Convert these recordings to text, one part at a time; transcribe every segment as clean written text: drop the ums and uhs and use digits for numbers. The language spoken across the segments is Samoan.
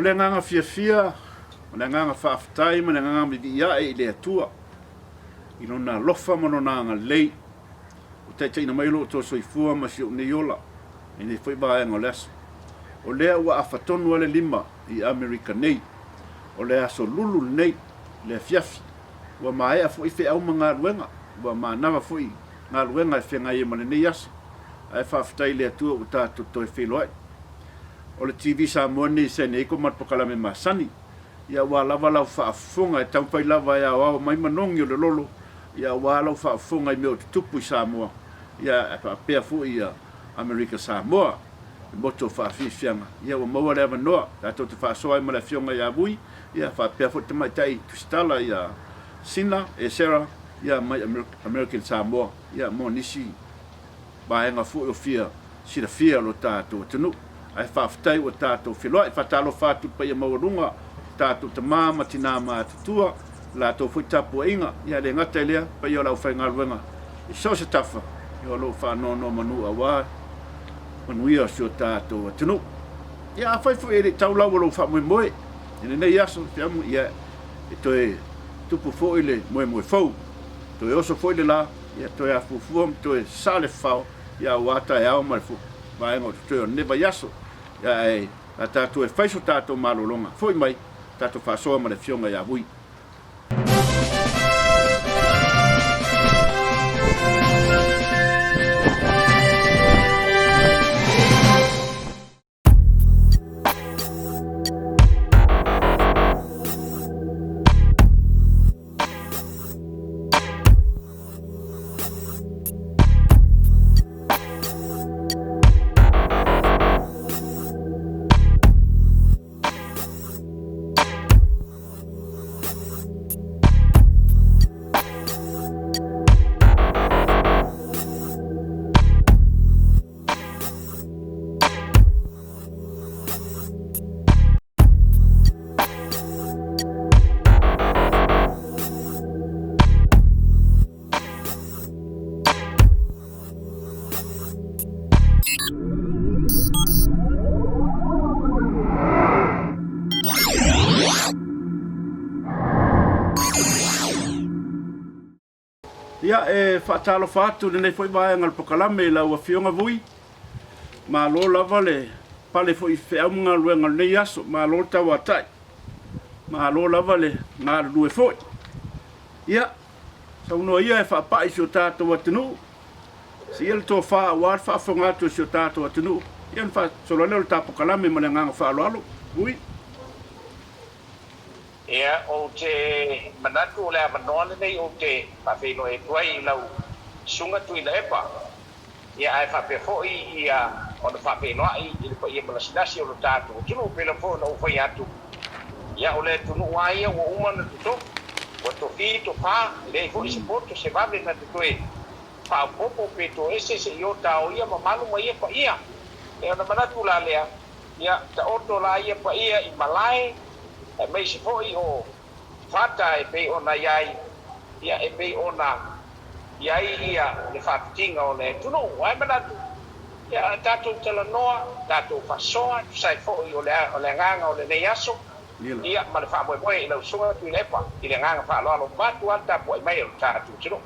le agaga fiafia, o le agaga faafetai ma le agaga vivii ae i le Atua i Lona alofa ma Lona agalelei ua taitaiina mai lo outou soifua ma si ou nei ola i lenei foi vaega o le aso. O lea ua afa tonu lava le lima i Amerika nei. O le aso lulu lenei, le afiafi. Ua maea foi feau ma galuega, ua manava foi galuega e feagai ai ma lenei aso. Ae faafetai i le Atua ua tatou toe feiloai. O le TV Samoa lenei e saini ai ko matou polokalame masani. Ia aua lava lau faafofoga e taumafai lava e aoao mai manogi o le lolo, ia aua lau faafofoga i mea o tutupu i Samoa, ia ae faapea foi ia Amerika Samoa, le motu o faafiafiaga. Ia ua maua le avanoa tatou te faasoa ai ma le Afioga ia Vui, ia faapea foi le Tamaitai Tusitala ia Sina Esera, ia mai American Samoa, ia mo nisi vaega foi o fia silafia o lo tatou atunuu. Ae faafetai ua tatou feloai. Faatalofa atu i le paia maualuga o tatou tama ma tina matutua, latou foi tapuaiga, ia le gata i lea, paia o le aufaigaluega i so o se tafa, ia o lo o faanonomanu aua manuia o si o tatou atunuu. Ia afai foi e le i tau lau o lou faamoemoe i lenei aso, ia e toe tupu foi le moemoe fou, toe oso foi le la, ia toe afuafua ma toe sasaa le fafao, ia aua taeao ma le vaega o totoe o lenei vaiaso. Ia ae a tatou e fai so tatou malologa, foi mai, tatou faasoa ma le Afioga ia Vui. Ia, e faatalofa atu i lenei foi vaega o le polokalame i lau Afioga Vui. Malo lava le pale foi i feau ma galuega o lenei aso. Malo le tauatai. Malo lava le galulue foi. Ia, saunoa ia e faapai i si o tatou atunuu. Siia le tofa aua le faafofoga atu a si o tatou atunuu. Ia ona faasolo ai lea o le ta polokalame ma le agaga faaaloalo. Vui. Ia, ou te manatu o le avanoa lenei ou te faafeiloai atu ai i lau Susuga Tuilaepa, ia ae faapea foi ia ona faafeiloai i le paia malasilasi o lo tatou atunuu. Pei lava foi ona ou fai atu, ia o le atunuu lava ia ua uma ona totofi, ua tofi tofa, e leai foi se poto se vave na te toe faaopoopo pe toese se i ota o ia mamalu ma ia paia. Ia ona manatu la lea, ia taoto la ia paia i malae, aemaise foi o fata e pei ona i ai, ia, e pei ona i ai ia le faapitiga o le atunuu. Ae manatu, ia, tatou talanoa, tatou faasoa, e tusa ai foi o le, o le agaga o lenei aso, ia, ma le faamoemoe i lau Susuga Tuilaepa, i le agaga faaaloalo vaeatu lava le tapuai mai o le tatou atunuu.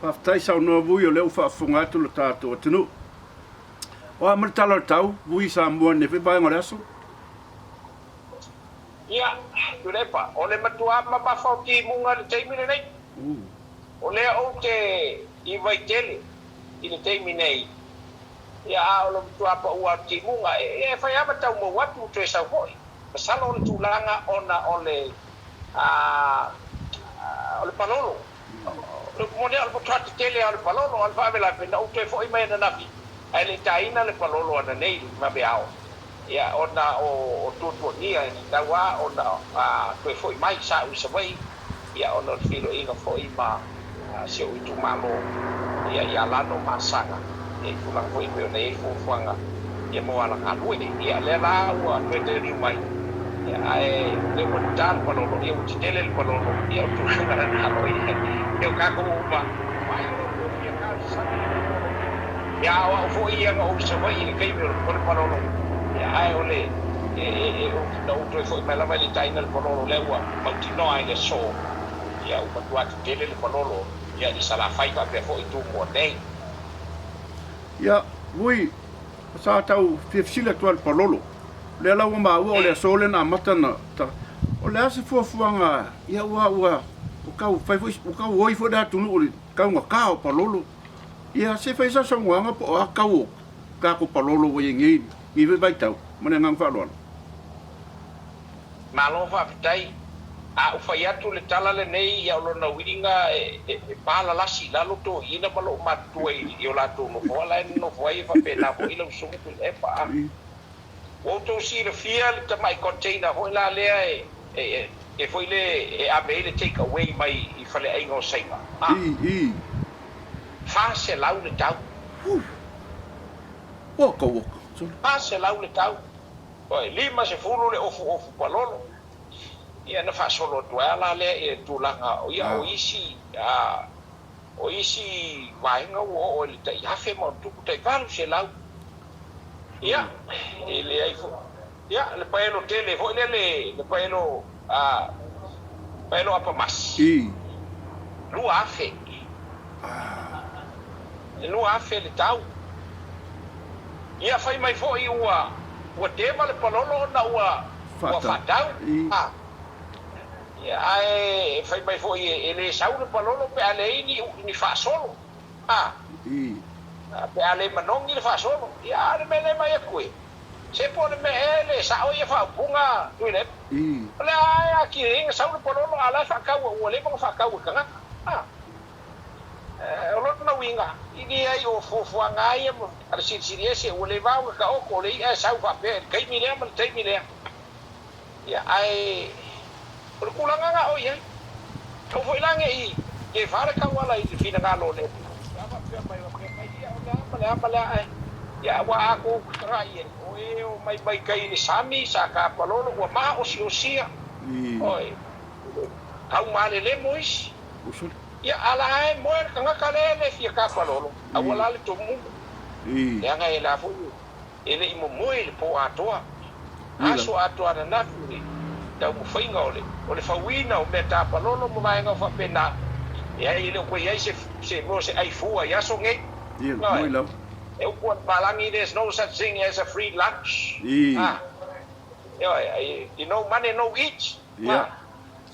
Faafetai saunoa Vui o lea ua faafofoga atu lo tatou atunuu. O a ma le tala o le tau, Vui Samoa i lenei foi vaega o le aso? Ia, Tuilaepa, o le matua mamafa o timuga i le taimi lenei. O lea ou te i Vaitele i le taimi nei, ia, a o le matua paua o timuga, e fai lava ma tau mou atu toe sau foi. Masalo o le tulaga ona o le, o le palolo. O le upu moni lava, o le matua tetele lava o le palolo, a o le faalavelave, na ou toe foi mai ananafi, ae le i taina le palolo ananei i le vaveao. Ia, ona o tuatuagia e tatau lava ona toe foi mai sa ou i Savaii, ia, ona o le feiloaiga foi ma si ou itumalo, ia, ia Lano ma Asaga, ia, i tulaga foi e pei ona i ai fuafuaga, ia, mo alagalue. Ia, lea la ua toe taliu mai, ia, ae o lea ua ta le palolo, ia, ua tetele le palolo, ia, o tulaga lena loa ia, ia, o tatou uma, vaai o lo outou fia talosaga i le palolo. Ia, a o au foi ia na ou i Savaii i le taimi o le palolo, ia, ae o le. Na ou toe foi mai lava e le taina le palolo lea ua mautinoa i le aso, ia ua matua tetele le palolo ia i Salafai faapea foi Tumua nei. Ia, Vui, sa tau fia fesili atu lava i le palolo. O lea la ua maua o le aso lea na amata na ta, o le a se fuafuaga, ia ua, ua, ua tau fai foi, ua tau oi foi le atunuu i le taugata o palolo. Ia, se i fai sau saunoaga po o a tau o tatou palolo ua i ai nei i lenei foi vaitau. Ma le agaga faaaloalo. Malo faafetai. A ou fai atu le tala lenei, ia o lona uiga e palalasi i lalo toeaiina ma lou matutua i o latou nofoa la e nonofo ai, e faapena foi lau susuga Tuilaepa. A ua outou silafia le tamai container foi la lea e foi le e ave ai le take away mai i faleaiga o Saina, a 400 le tau. 400 le tau. Oi, 50 le ofuofu palolo. Ia na faasolo atu ai la lea i le tulaga o ia o isi a o isi vaega ua oo i le tai afe ma ona tupu tai 800. Ia, e leai foi. Ia, le paelo tele foi lea le le paelo a paelo apamasi. 2000. E 2000 le tau. Ia fai mai foi ua ua teva le palolo ona ua ua faatau. A. Ia ae fai mai foi e le sau le palolo pe a leai ni ni faasolo. A. Pe a le manogi le faasolo. Ia a o le mea lea e vaai atu e, se po o le mea ea e le sao ia faaupuga Tuilaepa. O le a e atili ai ona sau le palolo a o la e faatau ua leva ona faatau e tagata. A. O lona uiga, i leai o fuafuaga lava ia a le Silisili Ese, ua le vao ona taoto o le i'a e sau faapea i le taimi lea ma le taimi lea. Ia, ae o le tulaga lena o i ai. Aua foi la ne i tefa le tauala i le finagalo o le Atua, pe a faapea mai, faapea mai, ia o le a ma le a ma le a, ae, ia, aua a tou tagai i ai, o e omai mai tai i le sami, sa tapalolo, ua maosiosia, oi, taumalelemo isi. Ia, a la e moe le tagata lea e le fia tapa lolo, aua la le tomumu. Leaga e la foi e le i momoe i le po atoa. Aso atoa ananafi i le taumafaiga o le o le fauina o mea tapa lolo ma vaega faapena. Leai, e le o toe i ai se se mea o se ai fua i aso nei. Ioe. E upu a le palagi, there's no such thing as a free lunch. A. Ioe, no money, no eat. A.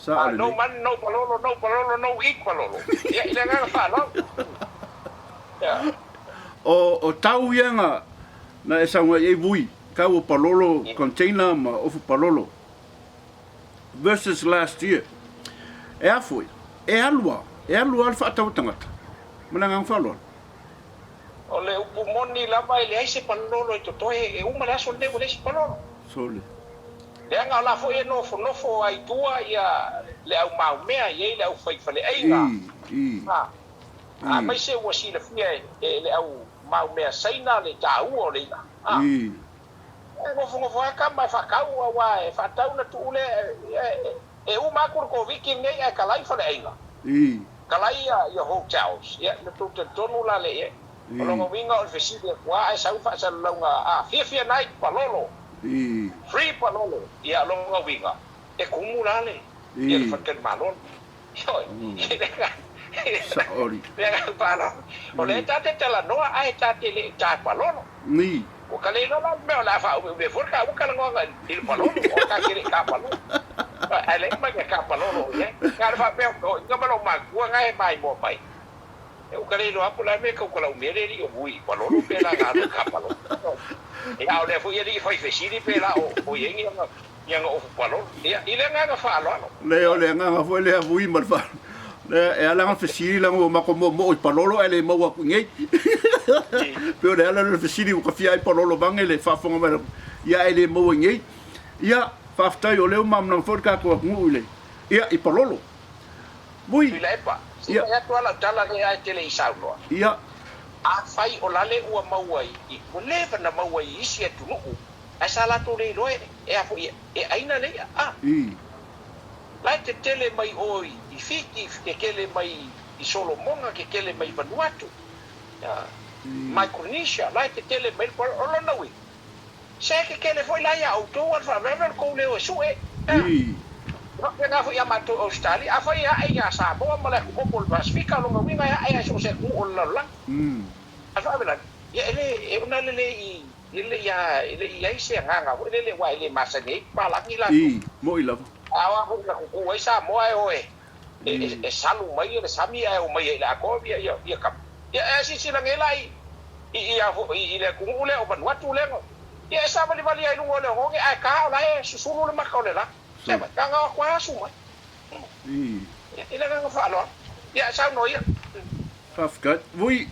Sao lelei. No money, no palolo, no palolo, no eat palolo. Ia, i le agaga faaaloalo. Ia. O, o tau ia na, na e saunoa i ai Vui, tau o palolo, container ma ofu palolo versus last year. E a foi, e alu a, e alu a le faatau a tagata. Ma le agaga faaaloalo. O le upu moni lava e leai se palolo e totoe, e uma le aso lenei ua leai se palolo. Sole. Leaga o la foi e nofonofo ai tua ia le au maumea, e i ai le au fai faleaiga, a, aemaise ua silafia e le au maumea Saina le taua o le i'a, a. E nofonofo lava tama e faatau, aua e faatau na tuu lea, e uma atu le Koviti lenei ae talai faleaiga, talai ia hotels, ia na tou talitonu la lea i ai. O lona uiga o le fesili atu lava ae sau le faasalalauga a fiafia nai palolo. Free palolo. Ia o lona uiga e kumu la le ia le faletalimalo. Ioe. Sao alii. Le agaga faaaloalo. O lea ta te talanoa ae ta te le i ta palolo. Ua ka le iloa la le mea o le a faaumeumea fua le taua talanoaga i le palolo o ta te le i ta palolo. Ae leai ma ni ta palolo o i ai. Na o le faapea o ina ma lou matua na e maimoa mai. E uka le iloa po o le a le mea e tau kalaumia le alii o Vui i palolo pe la na alu i ka palolo. Ia a o lea foi alii fai fesili pe la o i ai ni ana ni ana ofu palolo. Ia i le agaga faaaloalo. Le o le agaga foi lea Vui ma le faaaloalo. Lea e ala ona fesili leaga ua matou moomoo i palolo ae le maua atu i nei. Pei o le ala lea o le fesili ua ta fia ai palolo vaeane le faafofoga mai ia ae le maua i nei. Ia faafetai o lea ua malamalama foi le tatou atunuu i le ia i palolo. Vui. Tuilaepa, se fai atu lava lau tala lea ae te le i saunoa. Ia. Afai o lale ua maua i, ua leva na maua i isi atunuu, ae sa latou le iloa e a foi e aina le ia, a. La e tetele mai o i Fiti, tetele mai i Solomona, tetele mai i Vanuatu, a, Micronesia, la e tetele mai le, o lona uiga. Se tetele foi la iā outou a o le faalavelave o le tou leo e suʻe. E faapena foi ia matou i Ausetalia, afai e ae ia Samoa ma le atumotu o le Pasefika, o lona uiga e ae lava i so o se atunuu o le lalolagi. A o le faalavelave, ia e le, e ona le le i, e le i a, e le i i ai se agaga foi lele aua e le masani ai papalagi latou. I, moʻi lava. A o a foi na tutu ai Samoa e o e, e, e salu mai le sami ae omai ai i le atoa ia, ia, ia kama. Ia, ae silasila nei la i, i, i a foi, i le atunuu lea o Vanuatu lea na, ia e savalivali ai i luga o le oneone ae ta o la e susulu le mata o le la. Se mai, na ona o atu lava asu mai. Ia, i le agaga faaaloalo. Ia, e saunoa ia. Faafetai. Vui,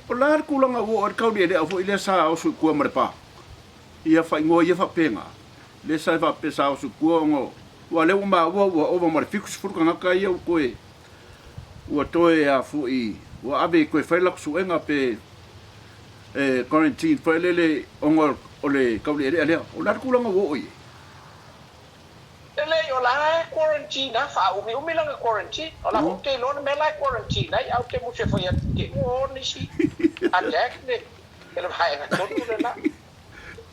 o le a le tulaga ua oo ai le taulealea foi lea sa oso i tua ma le pa? Ia faaigoa ia faapena, lea sa faapea sa oso i tua ona aua lea ua maua ua ova ma le 70 tagata ia ua toe ua toe a foi ua ave e toe fai latou suega pe e quarantine foi lele ona o le taulealea lea. O le a le tulaga ua oo i ai? E leai, o la e quarantine lava, faaumiumi lana quarantine. O la foi ou te iloa le mea la e quarantine ai, ae ou te musu e fai atu te i ua o nisi attack le le vaega tonu lena.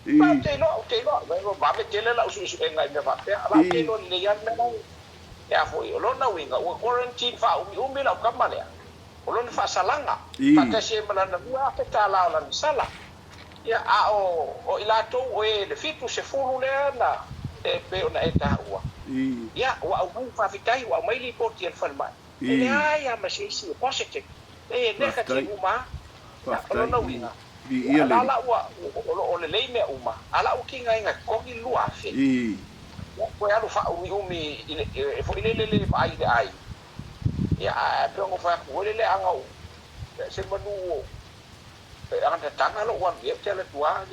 Ma ou te iloa, ou te iloa, ua vave tele lau suesuega i mea faapea, a o la ou te iloa lelei lava le mea la e a foi. O lona uiga, ua quarantine faaumiumi lau tama lea, o lona faasalaga, faatasi ai ma lana $2,000 o lana sala. Ia, a o, o i latou o e le 70 lea na e pei ona e taua, ia, ua aumai, faafetai, ua aumai lipoti a le falemai, e leai lava ma se isi e positive, e negative uma lava. Ia, o lona uiga, ia, o la la ua, o lo o lelei mea uma, a la ua tigaina e totogi le 2,000. Ia, toe alu faaumiumi i le, e foi lele le vaai i le aiga, ia, ae pei ona ou fai atu foi lele, ana ou, se manu o, E anatataga lou alu i ai, ou te alu atu lava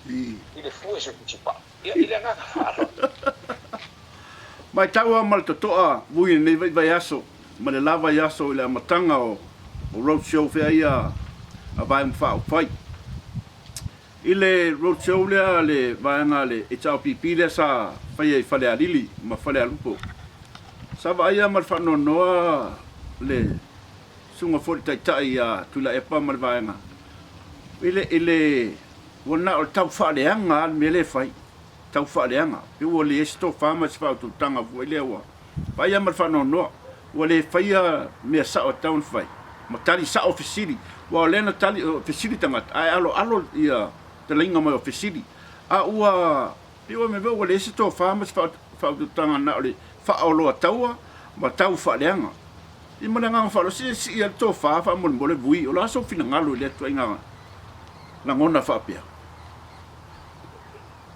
i le fue se tusi paa. Ia, i le agaga faaaloalo. Matau lava ma le totoa vui i lenei vaivaiaso ma le la vaiaso i le amataga o Road Show fea ia a Vaega Faaupufai. I le Road Show lea a le vaega a le HRPP lea sa faia i Falealili ma Falealupo, sa vaaia ma le faanoanoa le Susuga foi le Taitai ia Tuilaepa ma le vaega i le, i le, ua na o le tau faaleaga lava le mea lea e fai, tau faaleaga. Pei ua leai se tofa ma se faautautaga foi lea ua vaaia ma le faanoanoa, ua le faia mea sao e tatau ona fai, ma tali sao fesili. Aua o lea na tali, fesili tagata ae aloalo ia talaiga mai o fesili. A ua pei ua mea ua leai se tofa ma se faautautaga na o le faaoloataua ma tau faaleaga. Ia ma le agaga faaaloalo, se sii lava le tofa faamolemole vui, o le a sou finagalo i lea ituaiga lagona faapea?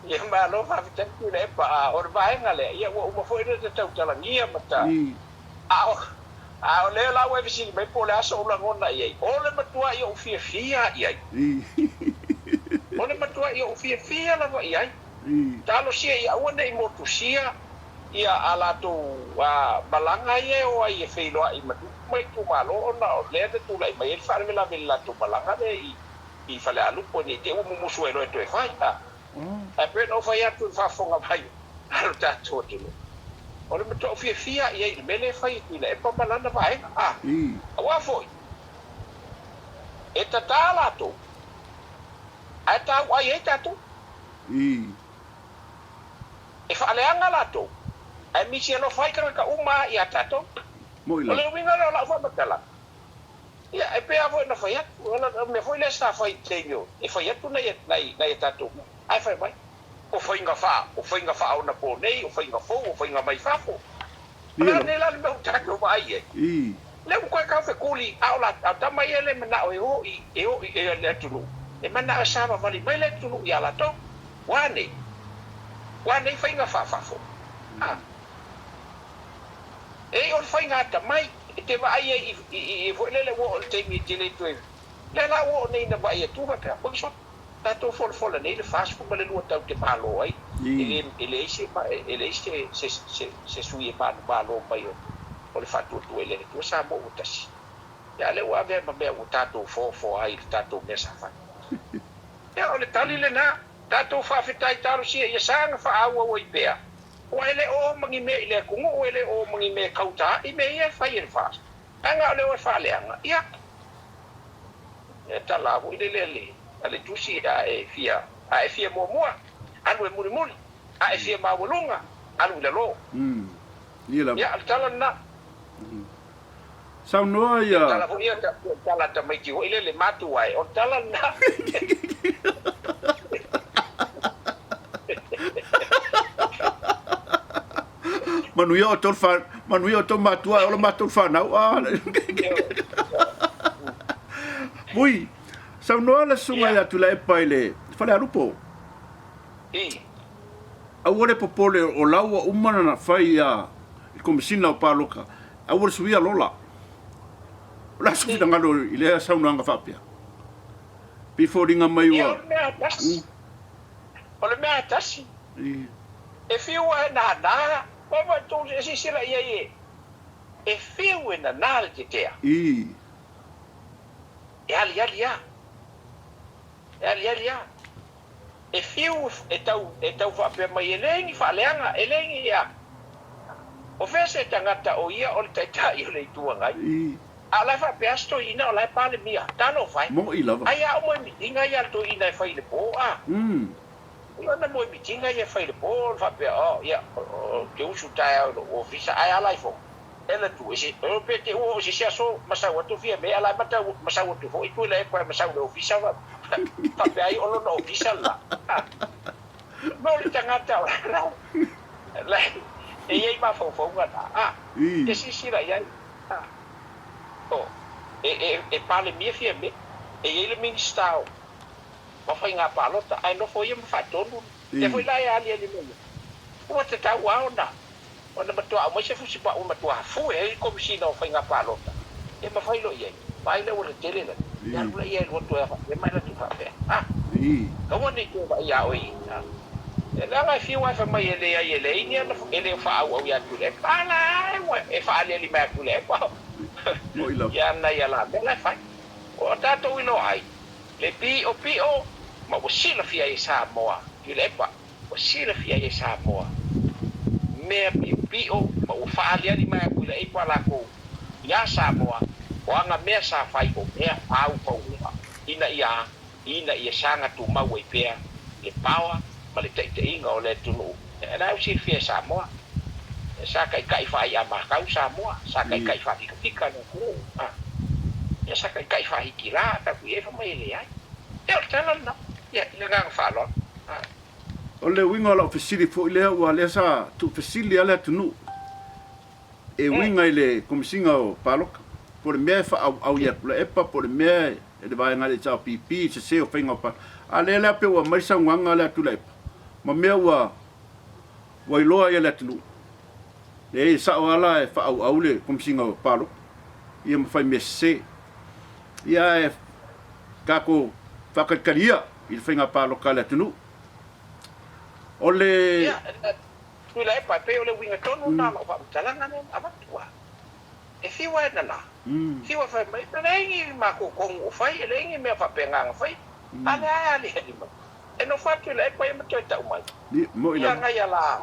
Ia malo faafetai Tuilaepa, a o le vaega lea, ia ua uma foi ona ta tautalagia ma ta, a o, a o lea la ua e fesili mai po o le a sou lagona i ai, o le matuai ou fiafia i ai. O le matuai ou fiafia lava i ai. Talosia ia aua ne i motusia ia a latou malaga ia e o ai e feiloai ma nuu ma itumalo ona o lea na tulai mai ai le faalavelave i le latou malaga lea i Falealupo ne i te i ua mumusu ai loa e toe fai. A Ae pei ona ou fai atu i le faafofoga mai a lo tatou atunuu, o le matuai fiafia i ai i le mea lea e fai e Tuilaepa ma lana vaega. A Aua foi e tatā latou ae tauai ai tatou. E faaleaga latou, ae misi alofa ai tagata uma ia tatou. O le uiga lea o lau faamatalaga, ia, e pei lava foi ona fai atu, o le mea foi lea sa fai i le taimi o, e fai atu nai a tatou mea, ae fai mai, o faiga faa, o faiga faaonaponei, o faiga fou, o faiga mai fafo. O le a nei la le mea ua tatou vaai i ai? Lea ua toe taufekuli, a o la, a o tama ia e le manao e o i, e o i le atunuu, e manao e savavali mai le atunuu ia latou. Ua nei? Ua nei faiga faafafo? A. E o le faiga atamai, e te vaai ai i, i, i, foi lele ua oo i le taimi e te le toe, lea la ua oo nei ina vaai atu faapea, oi sole, tatou folafola nei le 42 tatou te malo ai, e le, e leai se, e leai se, se, se, se sui e manumalo mai o, o le faatuatua i le Atua Samoa ua tasi. Ia, a lea ua avea ma mea ua tatou foafoa ai i le tatou mea sa fai. Ia, o le tali lena. Tatou faafetai talosia ia saga faaauau ai pea, aua e le o ma ni mea i le atunuu, e le o ma ni mea e kauta ai mea ia e fai e le FAST. Ae na o le o e faaleaga, ia, e tala foi lele a le, a le tusi a e fia A e fia muamua, alu e mulimuli, a e fia maualuga, alu i lalo. Ia, o le tala lena. Saunoa ia. O le tala foi ia, o le tala a tamaiti foi lele, matua e, o le tala lena. Manuia outou le manuia outou matua e ola matou le fanau. Ah. Vui, saunoa le susuga ia Tuilaepa i le Falealupo. Aua le popole o la ua uma ona fai ia i le Komesina o Paloka, aua le suia lola. O le a sou finagalo i lea saunoaga faapea? Pei foliga mai ua. Ia, o le mea tasi. O le mea tasi. E fiu e nānā, ma ma tou e silasila i ai e, e fiu e nanā le tetea. E aliali lava. E aliali lava. E fiu e tau, e tau faapea mai e leai ni faaleaga, e leai ni a. O fea se tagata o ia o le Taitai o le Itu Agai? A o la e faapea se toeaina o la e Palemia. Talofa e. Moʻi lava. Ai a o moe mitinga ia a le toeaina e fai i le po, a. Lona moe mitinga ia e fai i le po, ona faapea, oh, ia, ou te usu taeao i lou ofisa, ae a la ifo? E alu atu, e se, pe te ua oo i se isi aso ma sau atu Fiame, a la e matau, ma sau atu foi Tuilaepa ma sau i le ofisa, faapea ai o lona ofisa le la. A. Ma o le tagata o la, la e i ai mafaufauga na, a. E silasila i ai, a. O, e, e, e Palemia Fiame, e i ai le Minisita o, ma faiga palota, ae nofo ia ma faatonu. Lea foi la e aliali mai ai, ua tatau lava ona ona matua aumai se fusi pau e matua fue ai le Komesina o Faiga Palota e mafai loa i ai. Vaai le auala tele lea, e alu la ia e alu atu ai faapea ma e alu atu faapea. A! Aua ne i toe vaai ia oe i ina. Leaga e fiu lava e fai mai e leai e leai ni ana e le o faaauau ia Tuilaepa. A la e faaaliali mai ia Tuilaepa ia ana ia la mea la e fai. Ua tatou iloa ai le piʻopiʻo ma ua silafia ai e Samoa, Tuilaepa, ua silafia ai e Samoa mea piʻopiʻo ma ua faaaliali mai a Tuilaepa lakou iā Samoa o ana mea sa fai o mea faufauga ina ia ina ia saga tumau ai pea le paoa ma le taitaiga o le atunuu. La ua silafia e Samoa, sa taitai faaiamakau Samoa, sa taitai faafikafika le atunuu, a, ia sa taitai faahikilā, tau i ai fai mai e leai. Ia o le tala lena, ia, i le agaga faaaloalo. A. O le uiga o lau fesili foi lea, aua lea sa tuufesili lava le atunuu e uiga i le Komisiga o Paloka, po o le mea e faaauau ia Tuilaepa, po o le mea e le vaega a le HRPP i sese o faiga o paloka. A lea la pei ua aumai le saunoaga lea a Tuilaepa, ma mea ua ua iloa ai e le atunuu, leai e sao lava la e faaauau le Komisiga o Paloka ia ma fai mea sese. Ia ae tatou faatalitali ia i le faiga paloka a le atunuu. O le. Ia, Tuilaepa, e pei o le uiga tonu lena o lau faamatalaga lea na avatu. E fiu lava e nana. Fiu lava e fai mai, e leai ni matou tonu o fai, e leai ni mea faapena na fai. A lea e aliali mai. E nofo atu i le epa ia ma toe tau mai. Ia nai ala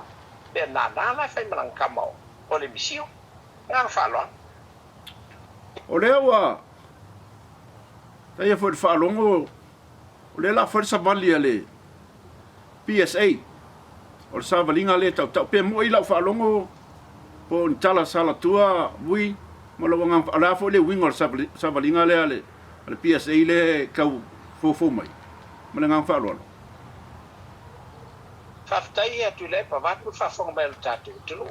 mea nana la e fai ma lana tama o le misio. Agaga faaaloalo. O lea ua taia foi i le faalogo o lea o le a fai le savali a le PSA. O le savaliga lea e tautau. Pe moi lau faalogo po o ni tala salatua vui ma lou agaga. O le a foi le uiga o le savaliga lea a le PSA lea e tau foufou mai? Ma le agaga faaaloalo. Faafetai ia Tuilaepa, vaeatu le faafofoga mai a lo tatou atunuu.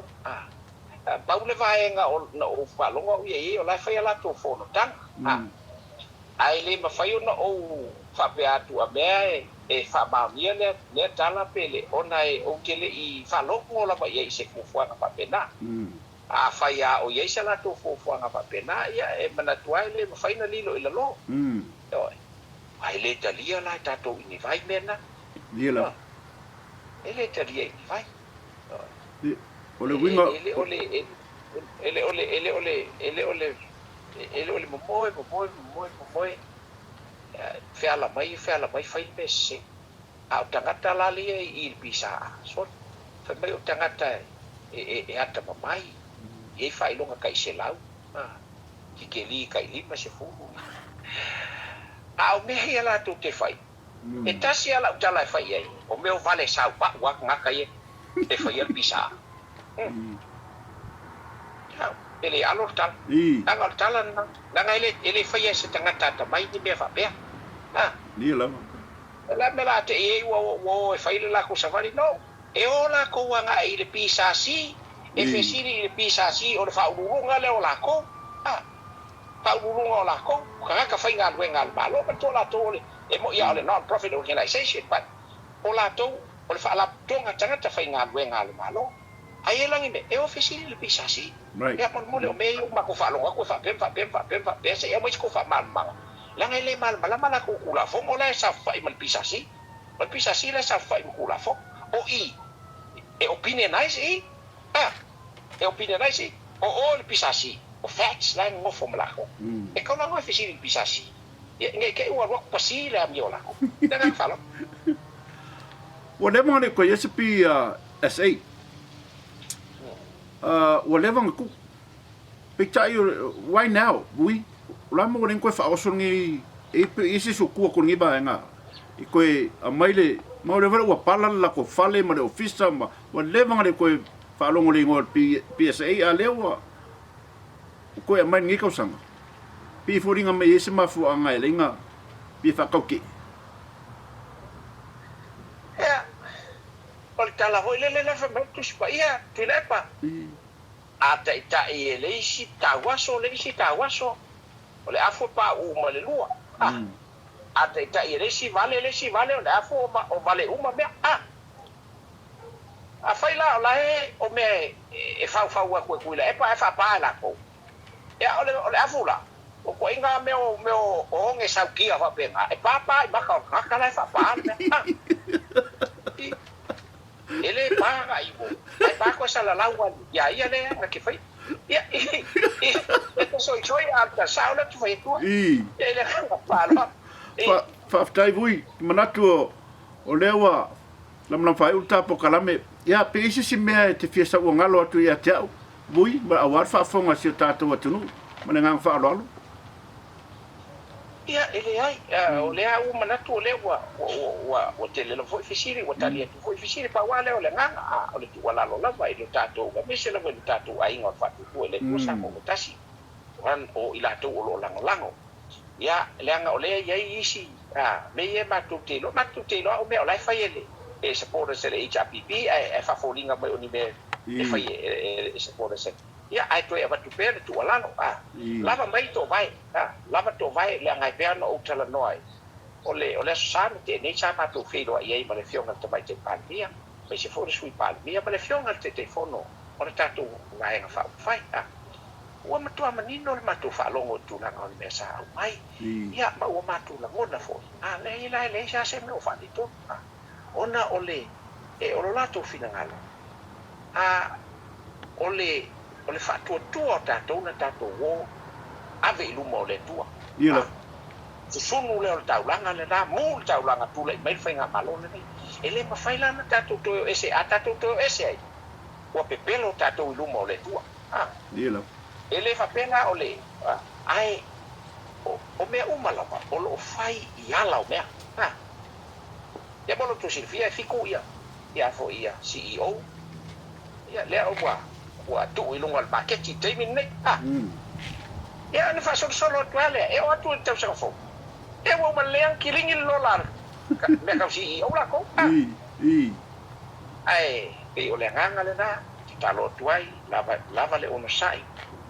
Pau le vaega na ou faalogo au ia i ai, o la e fai a latou fonotaga. Ae le mafai ona ou faapea atu a mea e faamaonia lea tala pe le, ona e ou te le i faalogo lava i ai i se fuafuaga faapena. Afai a o i ai se latou fuafuaga faapena, ia e manatu lava e le mafai ona lilo i lalo. Ioe. Ae le talia la e tatou i ni vai mea na. Ioe. E le talia i ni vai. Ioe. O le uiga. E le o le, e le o le, e le o le, e le o le. E le o le momoe, momoe, momoe, momoe, feala mai, feala mai, fai le mea sese. A o tagata la lea i i le PSA, sole, fai mai o tagata e atamamai, e i ai faailoga tai 100, kikeli tai 50. A o mea ia latou te fai, E tasi lava lau tala e fai i ai, o mea o vale saupau lava tagata ia e faia le pisa. E le alo le tala. Leaga o le tala lena, leaga e le, e le faia e se tagata atamai ni mea faapea. Ia lava. O le a le mea o le a te i ai ua o e fai le latou savali? No. E o latou agai i le PSC, e fesili i le PSC o le faauluuluga lea o latou. Faauluuluga o latou, o tagata faigaluega a le Malo, manatua latou o le, e moi lava o le non-profit organization, but o latou o le faalapotopotoga tagata faigaluega a le Malo. Ai e lagi mea, e o fesili i le PSC. Ia molemole o mea ia ua matou faalogo atu e faapea ma faapea ma faapea ma faapea, se i aumai se tou faamalamalamaga, leaga e le malamalama latou Tulafono la e saofafai ma le PSC. O le PSC la e saofafai ma Tulafono. O i e opinionize i, a, e opinionize i, o o i le PSC, o facts la e nonofo ma latou. E tau la noa e fesili i le PSC, ia, ne i te i ua alu atu pasi le amio a latou. Le agaga faaaloalo. Ua leva ona le koe ia se PSA. Ua leva ona tuu. Peitai, why now? Ui, o la mo le koe faaoso lenei, e pe i se isi o tua atu o lenei vaega i koe aumai le, ma o lea foi ua pala le latou fale ma le ofisa ma ua leva ona le toe faalogo i le igoa o le PSA, a lea ua toe aumai i lenei tausaga. Pei e foliga mai e i ai se mafuaaga e alai ona fia faatautee. Ia, o le tala foi lele la fai mai le Tusi Paia, Tuilaepa, A taitai e le isi tauaso le isi tauaso, o le afu e pauu ma le lua. A. A taitai e le isi vale le isi vale, o le afu o vale uma mea. A. Afai la o la e o mea e faufau atu e Tuilaepa ae faapa e latou, ia o le o le afu la, o ituaiga mea o mea o oge sautia faapena, e papa i maka o le tagata la e faapa le mea. A. E le pa agai i o, ae pa koe salalau a ia ia lea na ke faia. Ia, i, i, e te soisoi a ta sao lea tu fai atua. Ia i le agaga faaaloalo. I. Fa, faafetai Vui, te manatu o, o lea ua lamalama faaiu le ta polokalame. Ia, pe i ai se isi mea e te fia sauagalo atu ia te au, Vui, ma aua le faafofoga a si o tatou atunuu, ma le agaga faaaloalo. Ia, e leai. O lea ua manatu o lea ua, ua, ua, ua tele lava foi fesili, ua tali atu foi fesili. Pau lava lea o le agaga, a o le tuualalo lava i lo tatou, aemaise lava i lo tatou aiga o le Faatuatua i le Atua Samoa ua tasi, o i latou o lo o lagolago. Ia, leaga o lea e i ai isi, a, mea ia matou te iloa, matou te iloa o mea o la e fai e le, e supporters e le HRPP, ae, ae faafoliga mai o ni mea e fai e, e supporters e. Ia, ae toe avatu pea le tuualalo, a, lava mai toovae, a, lava toovae, leaga e pei lava ona ou talanoa ai, o le, o le Aso Sa na tea nei sa matou feiloai ai ma le Afioga i le Tamaitai Palemia, aemaise foi o le Sui Palemia ma le Afioga i le Taitaifono o le tatou Vaega Faaupufai, a. Ua matua manino le matou faalogo i le tulaga o le mea sa aumai, ia, ma ua matou lagona foi, a, leai la e leai lava se mea o faaletonu, a, ona o le, e, o lo latou finagalo, a o le o le faatuatua o tatou na tatou o ave i luma o le Atua. A susunu lea o le taulaga lena, mu le taulaga tulai mai le faigamalo lenei. E le mafai la ona tatou toe o ese, a tatou toe o ese ai, ua pepelo tatou i luma o le Atua. A e le faapea la o le ae o mea uma lava o lo o fai i ala o mea. A ia mo lo outou silafia e fiku ia ia foi ia CEO ia lea ua ua tuu i luga o le maketi i le taimi lenei a ia ona faasolosolo atu lava lea e oo atu i le tausaga fou ia ua uma lelei lava ona kiligi le lola a le mea kau CEO latou a ae pei o le agaga lena tatalo atu ai lava lava le onosai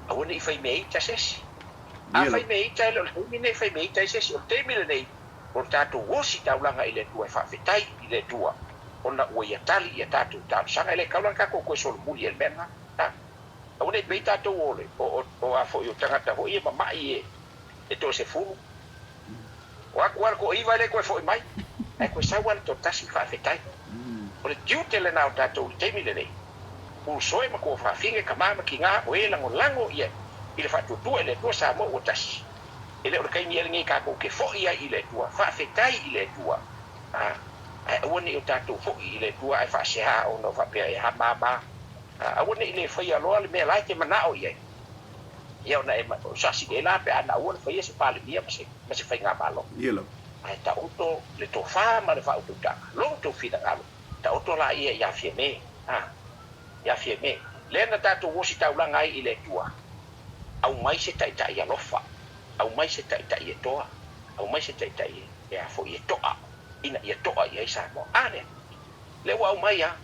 aua ne i fai mea ita se isi a fai mea ita e le o le taimi lenei e fai mea ita ai se isi o le taimi lenei O le tatou ositaulaga i le Atua e faafetai i le Atua ona ua Ia tali i a tatou talosaga. E le tatau la ona tatou toe solomuli ai le mea lena. A. Aua ne i pei tatou o le, o, o, o a foi o tagata foi ia mama'i e, e toasefulu. O atu lava le toaiva e le toe foi mai, ae toe sau lava le toatasi faafetai. O le tiute lena o tatou i le taimi lenei, usoe ma tuafafine, tama ma tina, o e lagolago ia i le faatuatua i le Atua Samoa ua tasi. E le o le taimi ea lenei tatou te foi ai i le Atua, faafetai i le Atua, a, ae aua ne i o tatou foi i le Atua ae faasea ona o faapea e hāmāmā, a, aua ne i le faia loa le mea la e te manao i ai, ia ona e sasi nei la pe a na aua le faia se Palemia ma se, ma se Faigamalo. Ia lava. Ae taoto le tofa ma le faautautaga, lo outou finagalo, taoto laia ia Fiame, a, ia Fiame, lea na tatou ositaulaga ai i le Atua, aumai se taitai alofa, aumai se taitai e toa, aumai se taitai e a foi e to'a, ina ia to'a i ai Samoa. A lea, lea ua aumai a,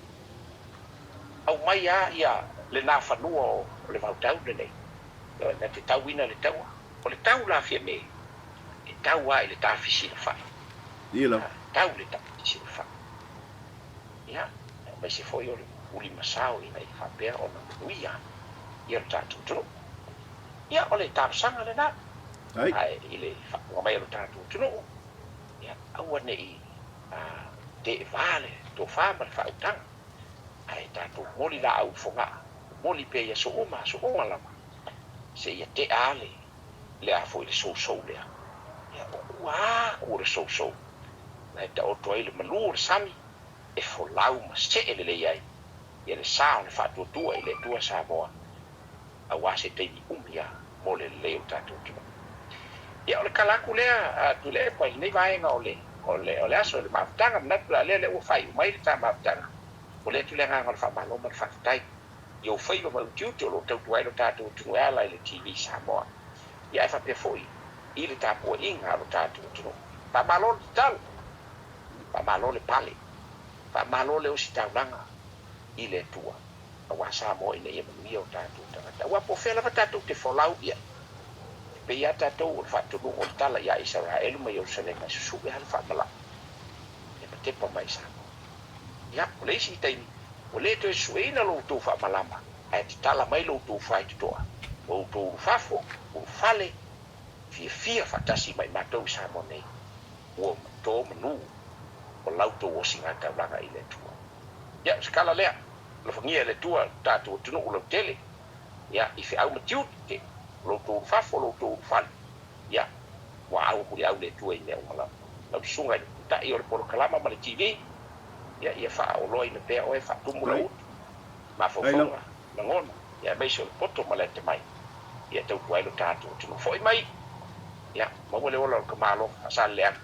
aumai a ia lena fanua o le vautau lenei, na te tauina le taua. O le tau la Fiame, e tau a i le tafisilafai. Ia. Tau i le tafisilafai. Ia, aemaise foi o le ulimasao ina ia faapea ona manuia ia lo tatou atunuu. Ia, o le talosaga lena. Ae i le faafofoga mai a lo tatou atunuu, ia, aua ne i teeva le tofa ma le faautaga, ae tatou momoli laau i Fogaa, momoli pea i aso uma, aso uma lava, seia tea le le a foi le sousou lea. Ia, o tua atu o le sousou, na e taoto ai le malu o le sami e folau ma see lelei ai ia le sa o le faatuatua i le Atua Samoa aua se taimi umi a mo le lelei o le tatou atunuu. Ia, o le tala atu lea a Tuilaepa i lenei vaega o le o le o le aso i le mafutaga, manatu la lea lea ua faaiu mai le ta mafutaga, momoli atu le agaga o le faamalo ma le faafetai i ou faiva ma utiuti o lo o tautua ai lo tatou atunuu e ala i le TV Samoa, ia ae faapea foi i le tapuaiga a lo tatou atunuu. Faamalo le tatalo, faamalo le pale, faamalo le ositaulaga i le Atua aua Samoa ina ia manuia o tatou tagata. Aua po o fea lava tatou te folau i ai, e pei lava tatou o le faatonuga o le tala ia Isaraelu ma Ierusalema e susue lava le faamalaa e matepa mai i Samoa. Ia, o le isi taimi, ua le toe sueina lo outou faamalama, ae tatala mai lo outou faitotoa, lo outou ulufafo, ulufale, fiafia faatasi ma i matou i Samoa nei, ua to manu o la outou osigataulaga i le Atua. Ia, o se tala lea, alofagia e le Atua lo tatou atunuu lautele, ia, i feau ma tiute, o lo outou ulufafo, o lo outou ulufale, ia, ua au muliau le Atua i mea uma lava. Lau susuga i le Taitai o le Polokalama ma le TV, ia, ia faaoloaina pea oe, faatumu lau utu, mafaufauga, lagona, ia, aemaise o le poto ma le atamai, ia tautua ai lo tatou atunuu. Foi mai, ia, maua le ola o le tamaloa faasaleleaga,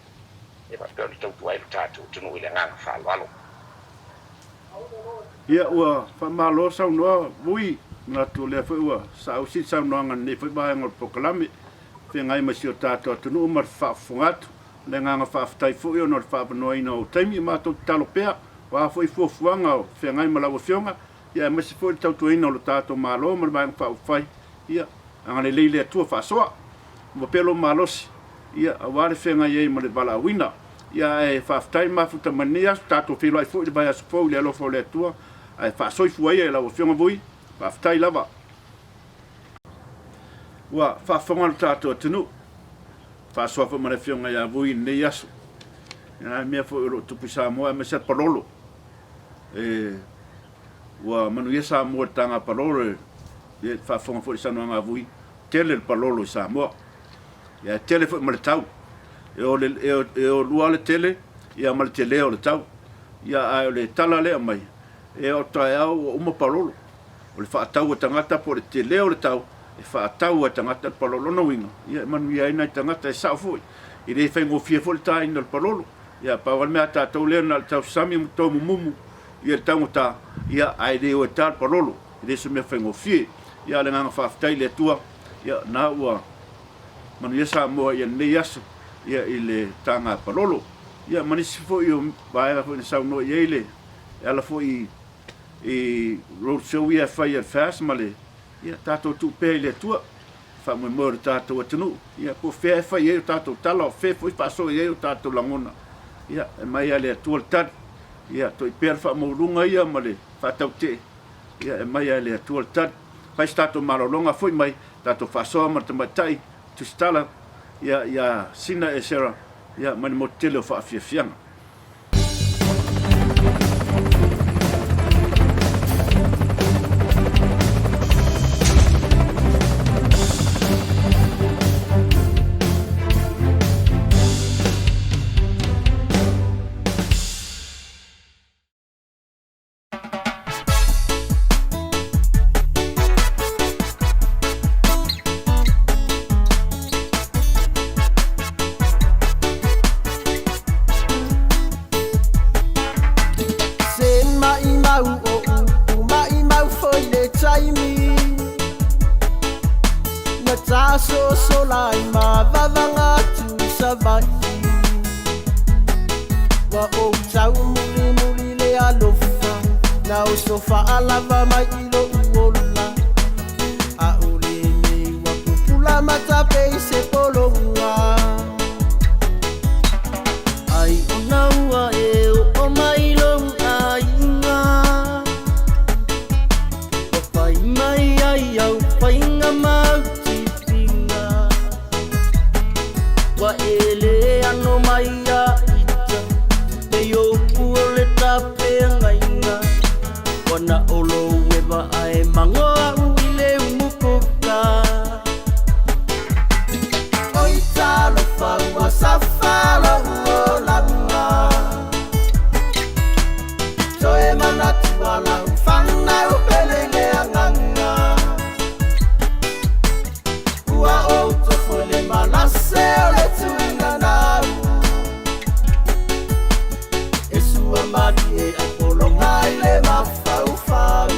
ia faapea ona tautua ai lo tatou atunuu i le agaga faaaloalo. Ia, ua faamalo saunoa Vui, manatu o lea foi ua saausi le saunoaga i lenei foi vaega o le polokalame, feagai ma si o tatou atunuu ma le faafofoga atu. O le agaga faafetai foi ona o le faaavanoaina o ou taimi, matou tatalo pea, o a foi fuafuaga o feagai ma lau Afioga, ia aemaise foi le tautuaina o lo tatou Malo ma le Vaega Faaupufai, ia agalelei le Atua faasoa, maua pea lou malosi, ia aua le feagai ai ma le valaauina. Ia ae faafetai mafuta mai lenei aso, tatou feiloai foi i le vaiaso fou i le alofa o le Atua, ae faasoifua ia i lau Afioga Vui, faafetai lava. Ua faafofoga lo tatou atunuu, faasoa foi ma le Afioga ia Vui i lenei aso. Ia mea foi o lo o tupu i Samoa aemaise le palolo. E, ua manuia Samoa i le taga palolo, e, e faafofoga foi i le saunoaga a Vui, tele le palolo i Samoa. Ia e tele foi ma le tau. E o, le, e o, e o lua le tele, ia ma le tele o le tau. Ia ae o le tala lea mai, e o taeao ua uma palolo. O le faatau a tagata po o le tele o le tau, e faatau a e tagata le palolo. Lona uiga, ia e manuia ai nai tagata, e sao foi. E le faigofie foi le taina o le palolo. Ia, pau lava le mea a tatou lea na o le tausami ma toumumumu ia le taugata, ia, ae le o e ta le palolo. E le o se mea faigofie. Ia, a o le agaga faafetai i le Atua, ia, na ua manuia Samoa i lenei aso, ia, i le taga palolo. Ia, ma nisi foi o vaega foi na saunoa i ai le, e ala foi i i road show ia e fai e le FAST ma le, ia tatou tuu pea i le Atua faamoemoe o le tatou atunuu, ia po o fea e fai ai o tatou tala, o fea foi faasoa i ai o tatou lagona, ia e mai lava e le Atua le tali, ia toi pea le faamaualuga ia ma le faatautee, ia e mai lava e le Atua le tali. Fai se tatou malologa, foi mai, tatou faasoa ma le tamaitai tusitala, ia, ia Sina Esera, ia mai le motu tele o Faafiafiaga. mai. Ua ou tauumulimuli le alofa, na oso faalava mai i loʻu ola. Aʻole nei ua pupula matape i se pologa. Ai ona ua e oo mai lou aiga. Ua fai mai ai au faiga ma au tipiga. Ua e le ano mai ia ita, pei o upu o le tapeagaiga. Ua na o lou eva ae mago au i le umukuka. Oi talofa ua safa lou olaga. Toe manatu a lau fanau pele i le agaga. Ua ou tofo i le malase o le tuiga nau. E sua malie a pologa i le mafaufau.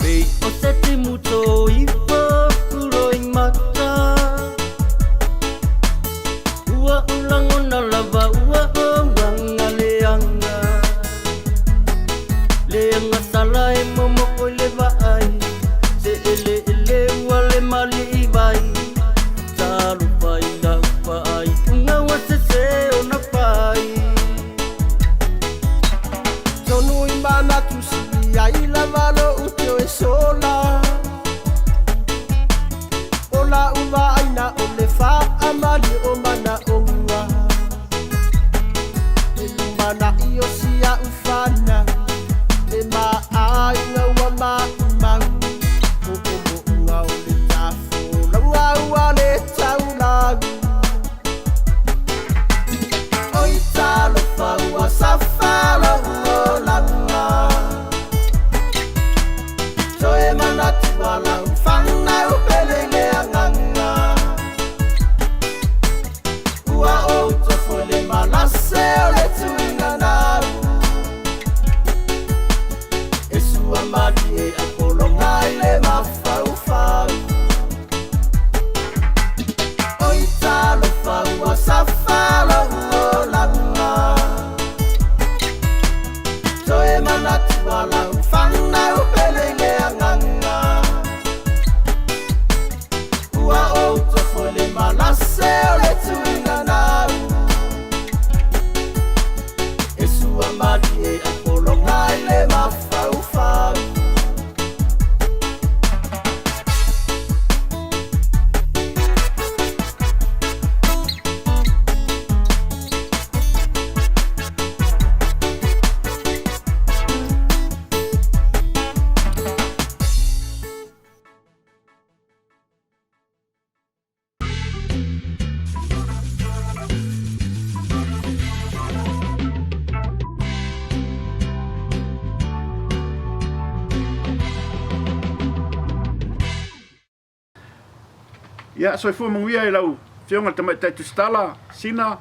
Pei o se timu tō ifo loimata. Ua ou lagona lava ua ou aga leaga. Leaga sala e momoko i le vaai. Se eleele ua le malii vai. Talofa i lau faaiuga ua sese ona fai. Tonu i manatu sili ai lava loʻu toe sola. O lau vaaiga o le faamalie o manaoga. Le lumanai o si a'u fanau, le ma aiga ua maumau. Moomooga o le tafolauga ua le taulagi. Oi talofa ua safa lou olaga. Toe manatu a lau fanau pele i le agaga. Ua ou tofo i le malase o le tuiga nau. E sua malie a pologa i le mafaufau. Oi talofa ua safa lou olaga. Toe manatu a lau fanau pele i le agaga. Ua ou tofo i le malase o le tuiga nau. E sua malie a pologa i le mafaufau. Ia, soifua manuia i lau Afioga i le Tamaitai Tusitala, Sina,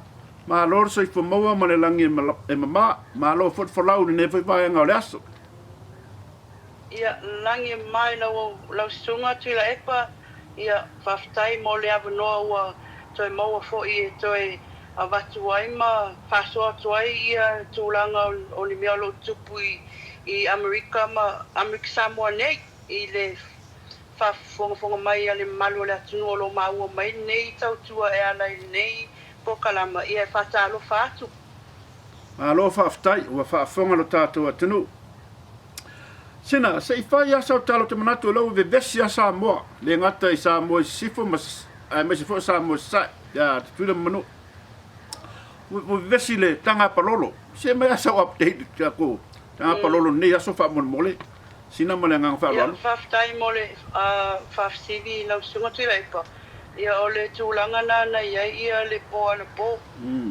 malo le soifua maua ma le lagi e mama, malo foi le folau i lenei foi vaega o le aso. Ia, lagi e mama i lau lau Susuga Tuilaepa, ia, faafetai mo le avanoa ua toe maua foi e toe avatu ai ma faasoa atu ai ia tulaga o ni mea o lo o tupu i Amerika ma Amerika Samoa nei i le faafogafoga mai a le mamalu o le atunuu o lo o maua mai lenei tautua e ala i lenei polokalama, ia e faatalofa atu. Malo faafetai, ua faafofoga lo tatou atunuu. Sina, se i fai lava sau tala ou te manatu o lea ua vevesi lava Samoa, le gata i Samoa i Sisifo ma aemaise foi o Samoa i Sasae, ia Tutuila ma Manua. Ua vevesi le taga palolo. Se aumai lava sau update i le tatou taga palolo i lenei aso faamolemole. Sina ma le agaga faaaloalo. Ia, faafetai mo le faafesili i lau Susuga Tuilaepa. Ia, o le tulaga na na i ai ia le po anapo,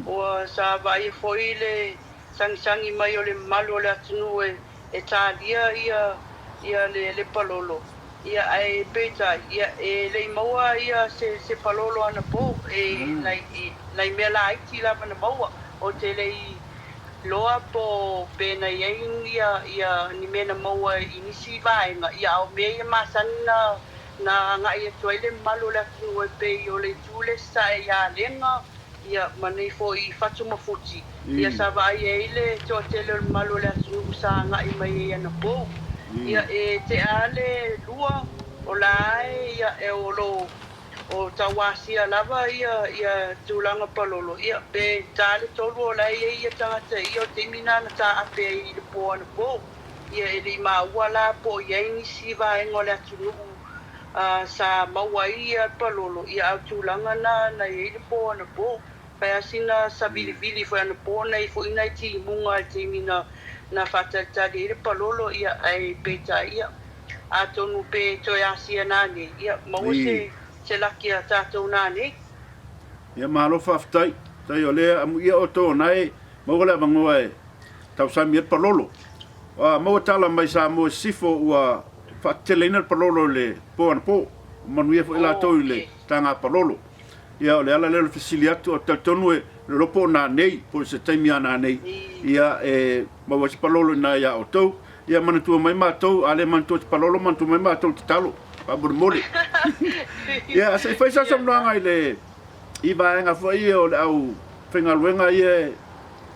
ua sa vaaia foi le sagisagi mai o le mamalu o le atunuu e talia ia ia le le palolo, ia ae peitai, ia e le i maua ia se se palolo anapo e na i nai mea laiti lava na maua. Ou te le i iloa po pe na i ai ia ia ni mea na maua i nisi vaega, ia a o mea ia masani na na agai atu ai le mamalu o le atunuu e pei o le itu lea e sasae i Alega, ia ma nei foi i Fatumafuti, ia sa vaai ai le toatele o le mamalu o le atunuu sa agai mai ai anapou. Ia e tea le lua o la e ia e o lo o tau asia lava ia ia tulaga palolo, ia pe ta le tolu o la e i ai ia tagata ia o le taimi na na taape ai i le po anapou. Ia e le i maua la po o i ai nisi vaega o le atunuu sa maua ai ia palolo, ia a o tulaga na na i ai le po anapou. Fai lava sina savilivili foi anapo na i ai foi nai timuga i le taimi na na faatalitali ai le palolo, ia ae peitai ia atonu pe toe asia nanei, ia maua se se laki a tatou nanei. Ia malo faafetai. Faafetai o lea amuia outou o nae maua le avanoa e tausami ai le palolo. Ua maua tala mai Samoa i sisifo ua faateteleina le palolo i le po anapo. Ua manuia foi latou i le taga palolo. Ia o le ala lea o le fesili atu, ou te talitonu e le iloa po o nanei, po o se taimi a nanei, ia e maua ai se palolo i ina ia outou. Ia manatua mai matou, a le manatua te palolo, manatua mai matou tatalo, faamolemole. Ia se i fai sa saunoaga i le i vaega foi ia o le au faigaluega ia e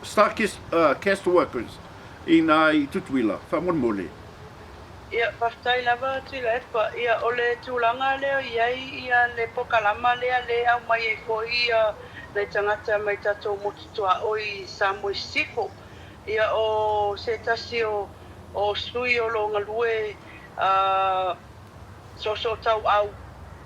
star cast, cast workers i ina i Tutuila, faamolemole. Ia, faafetai lava Tuilaepa. Ia, o le tulaga lea o i ai ia le pokalama lea le aumai ai foi ia nai tagata mai tatou motu tuaoi i Samoa i Sisifo. Ia, o se tasi o o sui o lo o galue a soosootauau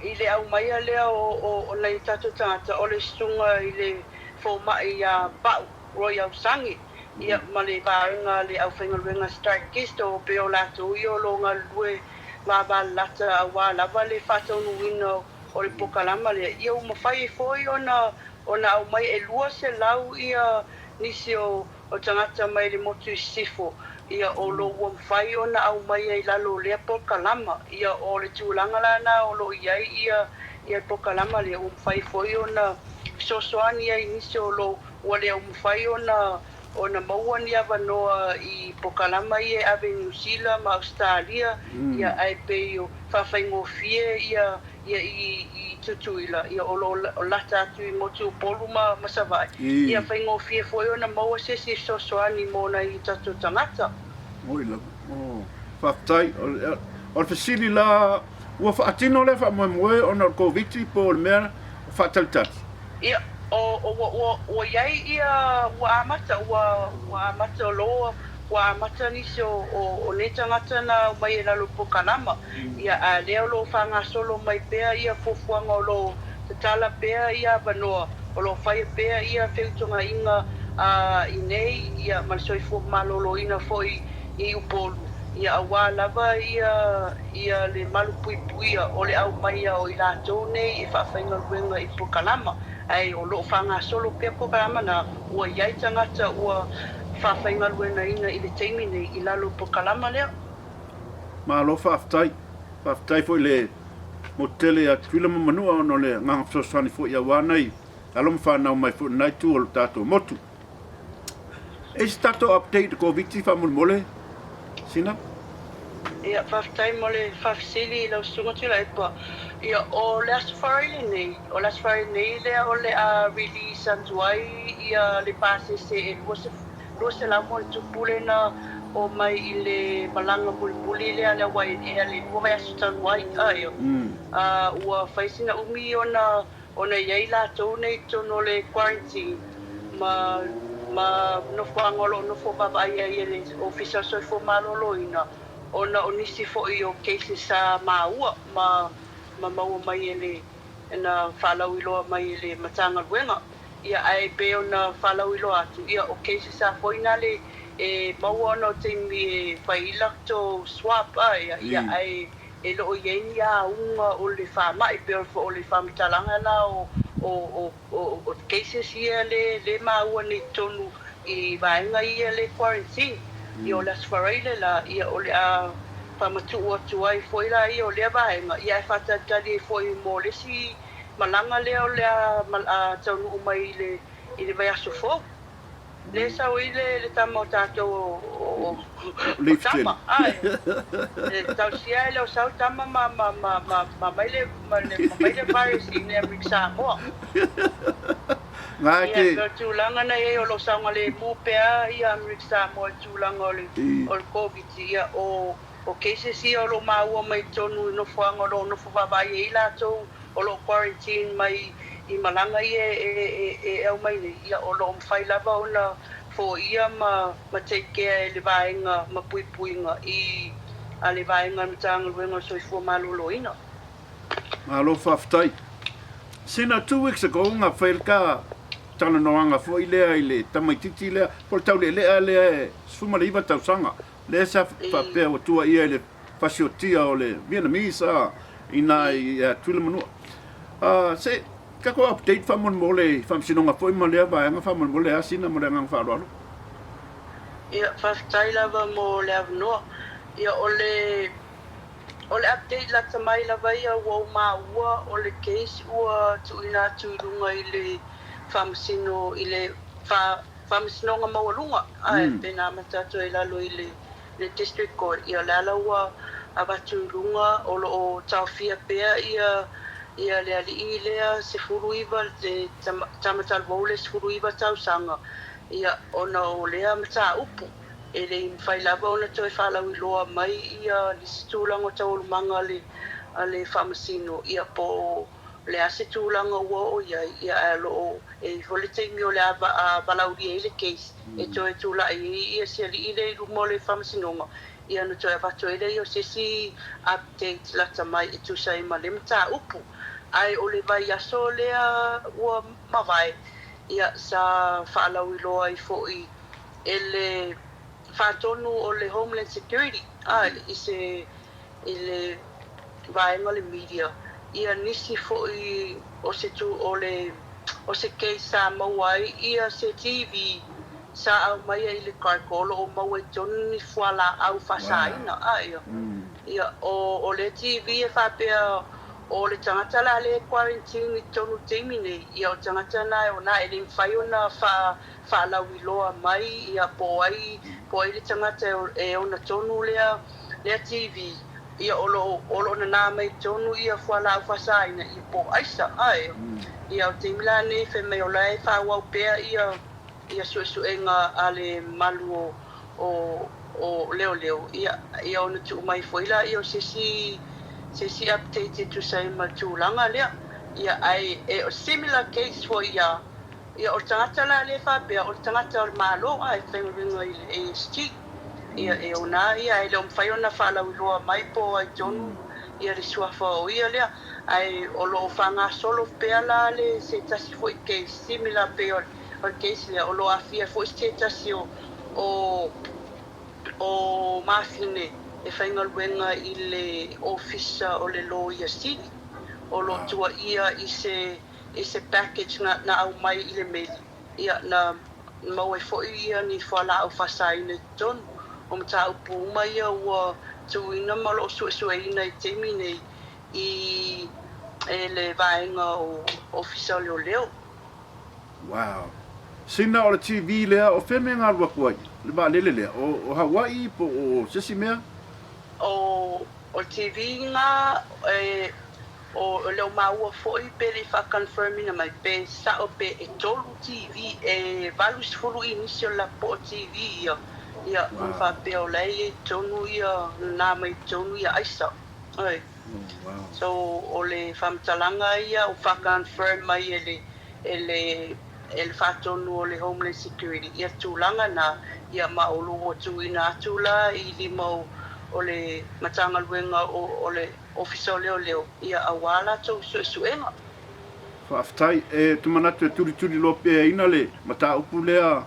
i le aumaia lea o o nai tatou tagata, o le susuga i le fomai ia Pau Roy Ausage, ia ma le vaega a le aufaigaluega Strikist, o pei o latou ia o lo o galulue vavalalata aua lava le faataunuuina o le pokalama lea. Ia ua mafai ai foi ona ona aumai e 200 ia nisi o o tagata mai le motu i sisifo, ia o lo o ua mafai ona aumaia i lalo o lea polokalama. Ia o le tulaga la na o lo o i ai ia ia le polokalama lea, ua mafai foi ona fesoasoani ai i nisi o lo o ua le au mafai ona ona maua ni avanoa i polokalama ia e ave i Niu Sila ma Ausetalia, ia ae pei o faafaigofie ia ia i i Tutuila, ia o lo o lata atu i motu Upolu ma ma Savaii, ia faigofie foi ona maua se isi fesoasoani mo nai o tatou tagata. Oi lava. Oh, faafetai. O le fesili la, ua faatino lea faamoemoe ona o le Koviti po o le mea faatalitali? Ia, o, o, ua, ua, ua i ai ia, ua amata, ua, ua amata o lo ua amata nisi o, o, o nei tagata na aumai e lalo i polokalama. Ia, a lea o lo o faagasolo mai pea ia fuafuaga o lo o tatala pea ia avanoa, o lo o faia pea ia feutogaʻiga a i nei, ia, ma le soifua maloloina foi i Upolu, ia, aua lava ia, ia le malupuipuia o le aumaia o i latou nei e faafaigaluega i polokalama. Ae o lo o faagasolo pea polokalama na, ua i ai tagata ua faafaigaluegaina i le taimi nei i lalo o polokalama lea. Malo faafetai. Faafetai foi i le motu tele ia Tutuila ma Manua ona o le agaga fesoasoani foi aua nai alo ma fanau mai foi i lena itu o le tatou motu. E i ai se tatou update i le Koviti faamolemole, Sina? Ia, faafetai mo le faafesili i lau Susuga Tuilaepa. Ia, o le Aso Faraile nei, o le Aso Faraile nei lea o le a release atu ai ia le pasese e 200 ma ona tupu lea na omai i le malaga mulimuli lea a le YNA le lua vaiaso talu ai. A, ua fai sina umi ona ona i ai latou nei i totonu o le quarantine ma ma nofoaga o lo o nofo vaavaai ai e le Ofisa o le Soifua Maloloina ona o nisi foi o cases sa maua ma ma maua mai e le na faalauiloa mai e le Matagaluega. Ia ae pei ona faalauiloa atu, ia o cases a foi na le e maua ona o taimi e fai ai latou swab a, ia, ia ae e le o i ai ni auga o le faamai, pei o le faamatalaga la o, o, o, o, o cases ia le, le maua nei totonu i vaega ia le quarantine. Ia o le Aso Faraile la, ia o le a faamatuu atu ai foi la ia o lea vaega, ia ae faatalitali ai foi mo le isi. malaga lea o le a taunuu mai i le i le vaiaso fou. Lea e sau ai le le tama o tatou o o tama ae e tausia ai le o sau tama ma ma ma ma ma mai le ma le ma mai le virus i inei Amerika Samoa. Nga Ia ke. pei o le tulaga na i ai o lo o saogalemu pea ia Amerika Samoa i le tulaga o le o le Covid ia o o cases ia o lo o maua mai totonu i nofoaga o lo o nofo vaavaai ai latou o lo o quarantine mai i malaga ia e aumai nei, ia o lo o mafai lava ona foia ma ma take care e le vaega ma puipuiga i a le vaega a le Matagaluega o le Soifua Maloloina. Malo faafetai. Sina 2 weeks ago na fai le ka talanoaga foi lea i le tamaititi lea po o le taulealea lea e 19 tausaga lea sa faapea ua tuuaia i le fasiotia o le Vietnamese a ina i Tutuila Manua. Se tatou update faamolemole i faamasinoga foi ma lea vaega faamolemole a Sina ma le agaga faaaloalo. Ia, faafetai lava mo le avanoa. Ia, o le o le update lata mai lava ia ua ou maua o le case ua tuuina atu i luga i le faamasino i le Faamasinoga Maualuga, ae pe na amata atu ai i lalo i le le District Court, ia o le ala ua avatu i luga o lo o taofia pea ia ia le alii lea 19 le tama talavou le 19 tausaga, ia ona o lea mataupu e le i mafai lava ona toe faalauiloa mai ia nisi tulaga o taualumaga a le a le Faamasino, ia po o le a se tulaga ua oo i ai, ia ae o lo o e i ai foi le taimi o le a valaaulia ai le case e toe tulai ai ia si alii lea i luma o le faamasinoga, ia ona toe avatu ai lea o se isi update lata mai e tusa ai ma le mataupu. Ae o le vaiaso lea ua mavae, ia sa faalauiloa ai foi e le faatonu o le Homeland Security i se i le vaega o le media, ia nisi foi o se tu o le o se case sa maua ai ia se TV sa aumaia i le cargo o lo o maua i totonu ni fualaau faasaina a ia ia o o lea TV e faapea o le tagata la lea e quarantine i totonu i le taimi nei ia o le tagata na e ona e le mafai ona faa faalauiloa mai ia po o ai po o ai le tagata e ona tonu lea lea TV ia o lo o lo o nanā mai totonu ia fualaau faasaina ia po o aisa ae ia o le taimi la lenei fai mai o la e faaauau pea ia ia suesuega a le malu o o o leoleo ia ia ona tuu mai foi lea o se isi se isi update e tusa ai ma le tulaga lea ia ae e similar case foi ia ia o le tagata la lea e faapea o le tagata o le Malo ae faigaluega i le ASG. Ia e ona ia ae le o mafai ona faalauiloa mai po o ai tonu ia le suafa o ia lea. Ae o lo o faagasolo pea la le se tasi foi case similar pei o le case lea o lo o aafia foi se tasi o o o mafine e faigaluega i le Ofisa o le Loia Sili o lo o tuuaia i se i se package na na aumai i le meli, ia, na maua ai foi ia ni fualaau faasaina i totonu. O mataupu uma ia ua tuuina ma o lo o suesueina i taimi nei i e le vaega o Ofisa o Leoleo. Wow. Sina o le TV lea, o fea mea e galu atu ai, le vaalele lea? O, o Hawaii po o se isi mea? O, o le TV na e O le o maua foi pe le i faa-confirm ina mai pe sao pe e tolu TV e 80 inisi o le lapopoa TV ia, ia ona faapea o la e i ai totonu ia na mai totonu ia aisa. Oi. So o le faamatalaga ia ua faa-confirm mai e le e le e le faatonu o le Homeland Security ia tulaga na, ia ma o lo ua tuuina atu la i lima o o le Matagaluega o o le Ofisa o Leoleo, ia aua latou suesuega. Faafetai. E te manatu e tulituli loa peaina le mataupu lea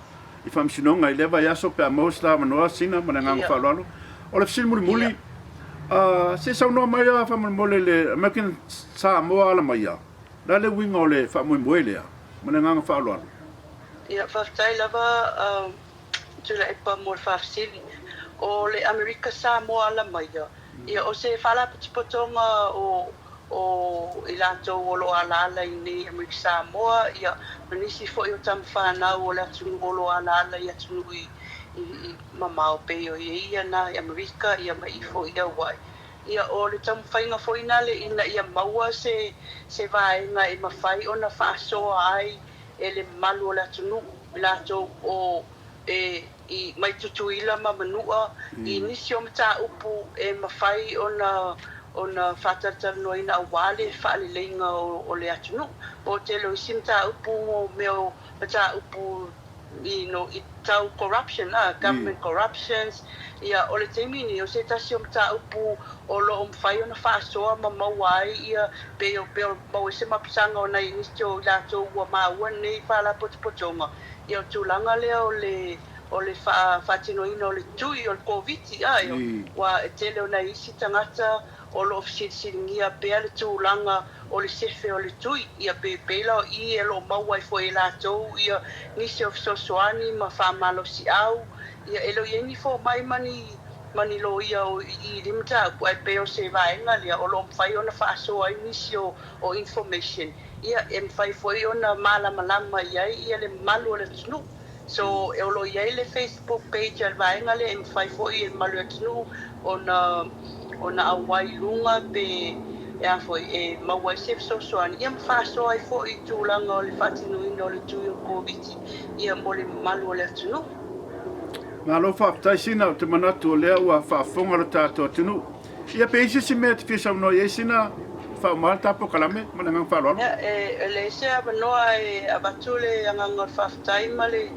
i Faamasinoga i lea vaiaso pe a maua se ta avanoa Sina ma le agaga faaaloalo. O le fesili mulimuli, se saunoa mai lava faamolemole i le American Samoa Alamaia, o le a le uiga o le faamoemoe lea? Ma le agaga faaaloalo. Ia, faafetai lava Tuilaepa mo le faafesili. O le Amerika Samoa Alamaia, Ia, o se faalapotopotoga o o i latou o lo o alaala i inei i Amerika Samoa, ia, ma nisi foi o tama fanau o le atunuu o lo o alaala i atunuu i i mamao pei o i ai ia na i Amerika, ia ma i foi i Hawaii. Ia, o le taumafaiga foi nale ina ia maua se se vaega e mafai ona faasoa ai e le mamalu o le atunuu i latou o e i mai Tutuila ma Manua i nisi o mataupu e mafai ona ona faatalatalanoaina aua le faaleleiga o o le atunuu. Po o tele o isi mataupu o mea o mataupu you know, i tau corruption, government corruptions, ia, o le taimi nei, o se tasi o mataupu o lo o mafai ona faasoa ma maua ai ia, pei o, pei o maua ai se mapusaga o nai nisi o i latou ua maua lenei faalapotopotoga, ia o le tulaga lea o le, o le faatinoina o le tui o le Koviti, a, aua e tele o nai isi tagata o lo o fesilisiligia pea le tulaga o le sefe o le tui, ia pe pei la o i e lo o maua ai foi e latou ia nisi o fesoasoani ma faamalosiau, ia e le o i ai ni fomai ma ni ma ni loia o i i lenei mataupu, ae pei o se vaega lea o lo o mafai ona faasoa ai nisi o o information, ia e mafai foi ona malamalama i ai ia le mamalu o le atunuu. So, o lo o i ai le Facebook page a le vaega lea e mafai foi e le mamalu o le atunuu ona ona auai i luga pe e a foi e maua ai se fesoasoani ia ma faasoa ai foi i tulaga o le faatinoina o le tui o le Koviti ia mo le mamalu o le atunuu. Malo faafetai Sina, ou te manatu o lea ua faafofoga lo tatou atunuu. Ia pe i ai se isi mea e te fia saunoa i ai Sina, faauma le ta polokalame ma le agaga faaaloalo. Ia, e leai se avanoa e avatu le agaga o le faafetai ma le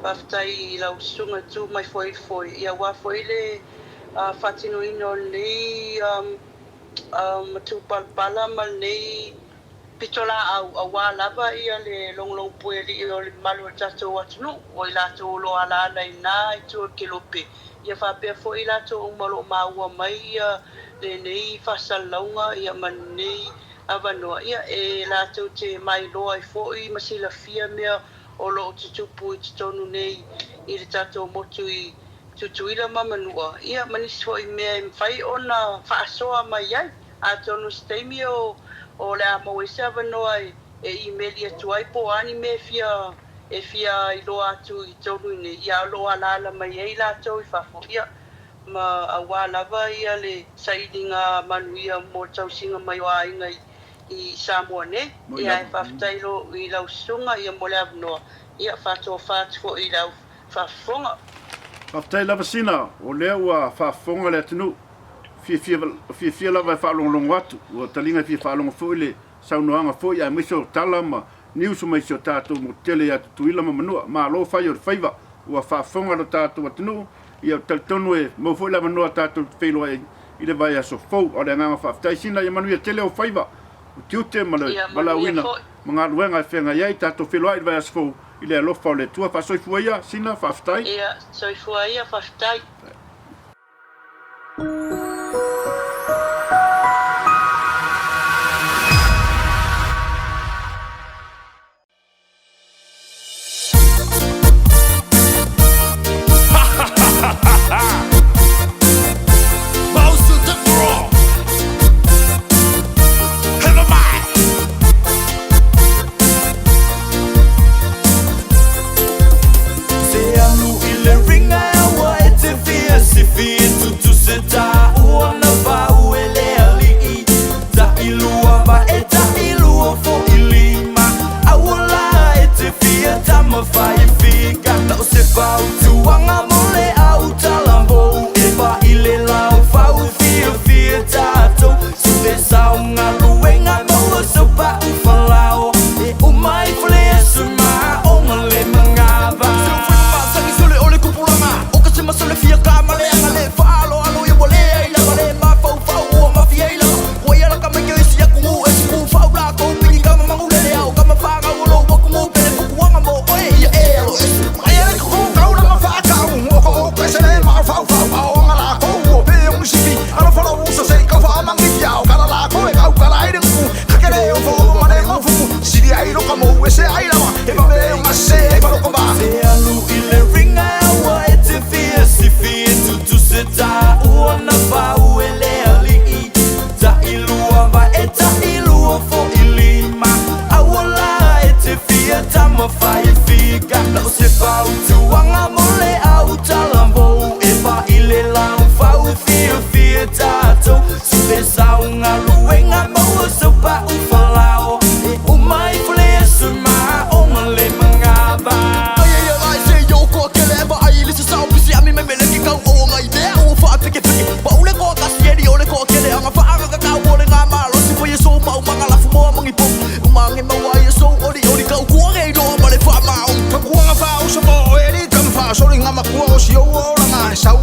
faafetai i lau susuga e tu mai foi i le foe, ia aua foi le faatinoina o lenei matupalapala ma lenei pitolaau aua lava le logologopuealii o le mamalu o le tatou atunuu, o i latou o lo o alaala i na itu o le kelope, ia faapea foi i latou uma o lo o maua mai lenei faasalalauga ma lenei avanoa, e latou te mailoa ai foi ma silafia mea o lo o tutupu i totonu nei i le tatou motu i Tutuila ma Manua, ma nisi foi mea e mafai ona faasoa mai ai. Atonu o se taimi o o le a maua ai se avanoa e e imeli atu ai po o a ni mea e fia e fia iloa atu i totonu i inei, ia o lo o alaala mai ai latou i fafo, ia, ma aua lava ia le sailiga manuia mo le tausiga mai o aiga i i Samoa nei. Moi Ia ae lava. faafetai lo i lau susuga ia mo le avanoa, ia faatofa atu foi i le au faafofoga. Faafetai lava Sina, o lea ua faafofoga le atunuu. Fiafia, fiafia lava e faalogologo atu. Ua taliga e fia faalogo foi le saunoaga foi aemaise o tala ma news mai si o tatou motu tele ia Tutuila ma Manua. Malo fai o le faiva. Ua faafofoga lo tatou atunuu. Ia ou te talitonu e maua foi le avanoa tatou te feiloai ai i le vaiaso fou. A o le agaga faafetai Sina ia manuia tele ou faiva, o tiute ma le Ia manuia valaauina foi. ma galuega e feagai ai. Tatou feiloai i le vaiaso fou i le alofa o le Atua. Faasoifua ia Sina, faafetai. Ia soifua ia, faafetai. Se alu i le ringa aua e te fia sifi e tutu se taua na vau e le alii tailua ma e tailua fo i lima aua la e te fia tama fai fika tau se fautuaga mo le au talavou e pa i le lau fau fia fia tatou Suve saogaluega maua sau pau falao E uma ifo le aso ma aoga le manava Masagi sole o le kupulaga O ka se masole fia ka ma le aga le faaaloalo ia ua leai lava le mafaufau ua mafia i lava Ua ia laka mai ke isi atunuu e siku fau lakou pigi kama magulele ao kama fagau o lou atunuu pele fukuaga mo oe ia e alo ese Aia le kuku kaulama faakau o ko o pesele mafaufau aoga lakou o pe o sipi alofa lou uso se i kau faamagifia o kala lakou e kaukala ai le gugu kakele o fo ma le gofu sili ai lo ka mou e se ai lava e vave o gase ai paloko ba Se alu i le ringa aua e te fia sifi e tutu se taua na fau e le alii Tailua ma e tailua.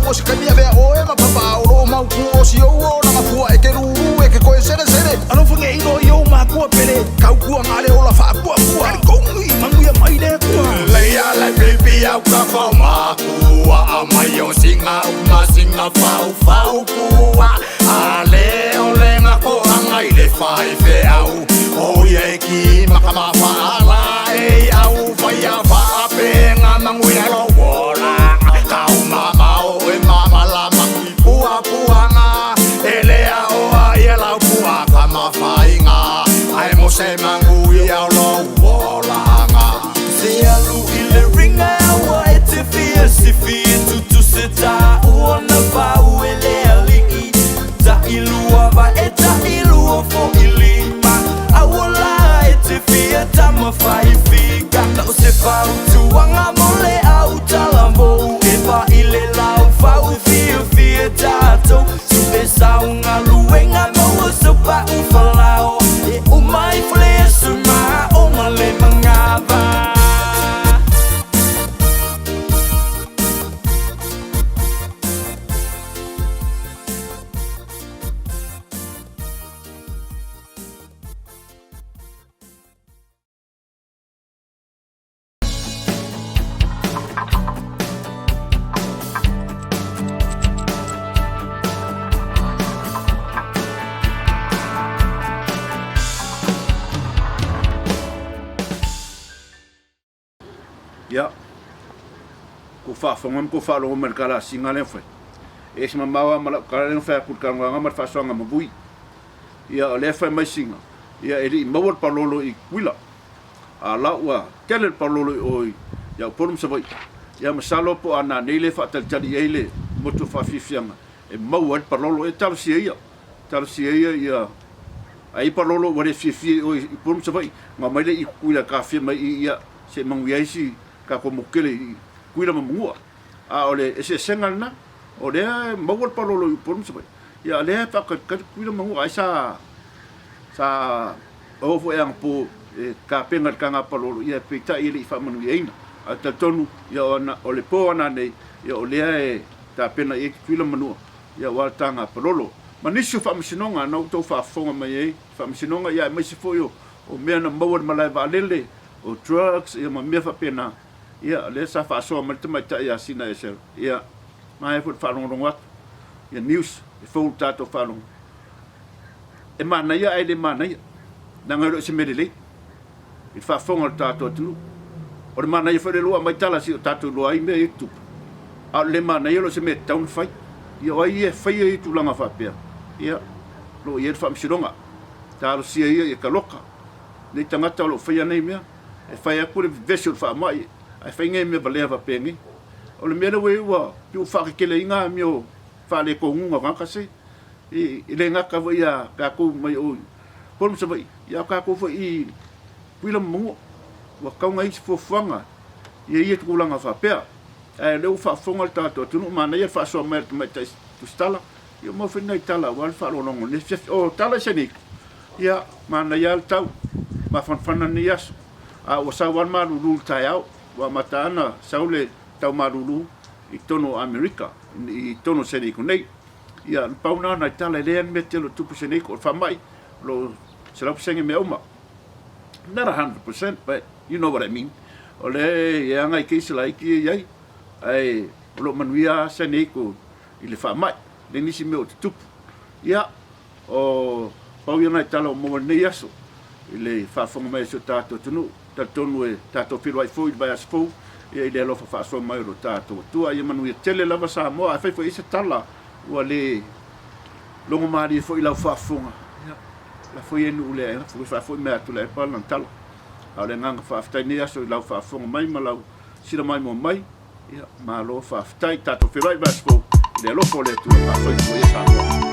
ua se taimi avea oe ma papa o loo mau ku o si ou olaga fua e te lūlū e te toe selesele alofa nei loa i ou makua pele kau kuaga a le ola faapuapua talitonu i manuia mai le Atua. Lei ala pipi au ka fau makua a mai o singa uma singa fau fau kua a le o le nga ko anga i le fai fe au o ia e ki maka ma fa ala e au fai a fa pe nga manguia lo wola kau mama o e mama la mangui pua puanga e le a oa ia lau pua ka ma fainga ai mo se mangui au lo wolanga. Se alu i le ringa aua e te fia sifi e tutu se taua na vau e le alii Tailua va e tailua fo i lima Aua la e te fia tama fai fika Na o se fautuaga mo le au talavou E pa i le lau fau e fia fia tatou Sue sau galuega maua sau pau falao E uma ifo le aso ma aoga le manava. Ia, ko faafofoga ma ko faalogo mai le kalasiga lea na fai. E ese mamao lava ma lau kala lea na fai atu i le talanoaga ma le faasoaga ma Vui. Ia, o lea e fai mai sina, ia e le i maua le palolo i Tutuila, a la ua tele le palolo i o i Upolu ma Savaii. Ia masalo po o a nanei lea e faatalitali i ai le motu o faafiafiaga e maua ai le palolo. E talosia ia, talosia ia ia ai palolo ua le fiafia i o i Upolu ma Savaii, ona omai lea i Tutuila e tafia mai i i, ia, se i manuia ai si tatou motu tele i Tutuila ma Manua. A o le eseesega lena, o lea e maua le palolo i Upolu ma Savaii, ia o lea e faatalitali Tutuila ma Manua, ai sa sa oo foi anapo e tapena i le taga palolo, ia peitai e le i faamanuiaina. Ae talitonu, ia o le po ana nei, ia o lea e tapena i ai Tutuila ma Manua, ia aua le taga palolo. Ma nisi o faamasinoga na outou faafofoga mai ai, faamasinoga, ia aemaise foi o mea na maua i le malae vaalele, o drugs ia ma mea faapena, ia o lea sa faasoa mai le tamaitai ia Sina Esera, ia manaia foi le faalogologo atu, ia news e fou i le tatou faalogo. E manaia ae le manaia, leaga e le o se mea lelei i le faafofoga o le tatou atunuu. O le manaia foi o lea ua aumai tala se i o tatou iloa ai mea ia e tutupu, a o le le manaia e le o se mea e tatau ona fai. Ia o ai ia e faia ia tulaga faapea, ia o lo o i ai le faamasinoga. Talosia ia ia taloka nei tagata o lo o faia nei mea, e fai atu le vevesi o le faamai ae fai nei mea valea faapenei. O le mea lea ua i ai ua pei ua faakekeleina amio faalekonuga o tagata se, e le gata foi ia tatou mai o i Upolu ma Savaii, a o tatou foi i Tutuila ma Manua. Ua tatau ona i ai se fuafuaga ia ia tulaga faapea. Ae o lea ua faafofoga le tatou atunuu, manaia le faasoa mai a le tamaitai Tusitala, ia maua foi nai tala aua le faalogologo i lenei afiafi. O tala i Sanigo, ia, manaia lava le tau, mafanafana lenei aso, a ua sau lava le malulu i le taeao, ua amata lava ona sau le tau malulu i totonu o Amerika, i totonu o Sanigo nei. Ia, na pau lena o nai tala, e leai lava ni mea tele o tupu i Sanigo, o le faamai, o lo o 100% mea uma. Not 100%, but you know what I mean. O lea e aga i case laiti ia e i ai, ae o lo o manuia lava Sanigo i le faamai, leai nisi mea o tutupu. Ia, o pau ia nai tala ua maua i lenei aso i le faafofoga mai a si o tatou atunuu. Talitonu e tatou feiloai foi i le vaiaso fou ia i le alofa faasoa mai o lo tatou Atua. Ia manuia tele lava Samoa. Afai foi e i ai se tala ua le logomalie foi i lau faafofoga, ia, lafo ia i nuu le lafo faafoi mai atu le Aepa lana tala. A o le agaga faafetai i lenei aso i lau faafofoga mai ma lau sila maimoa mai. Ia, malo faafetai. Tatou feiloai i le vaiaso fou i le alofa o le Atua. Faasoifua ia Samoa.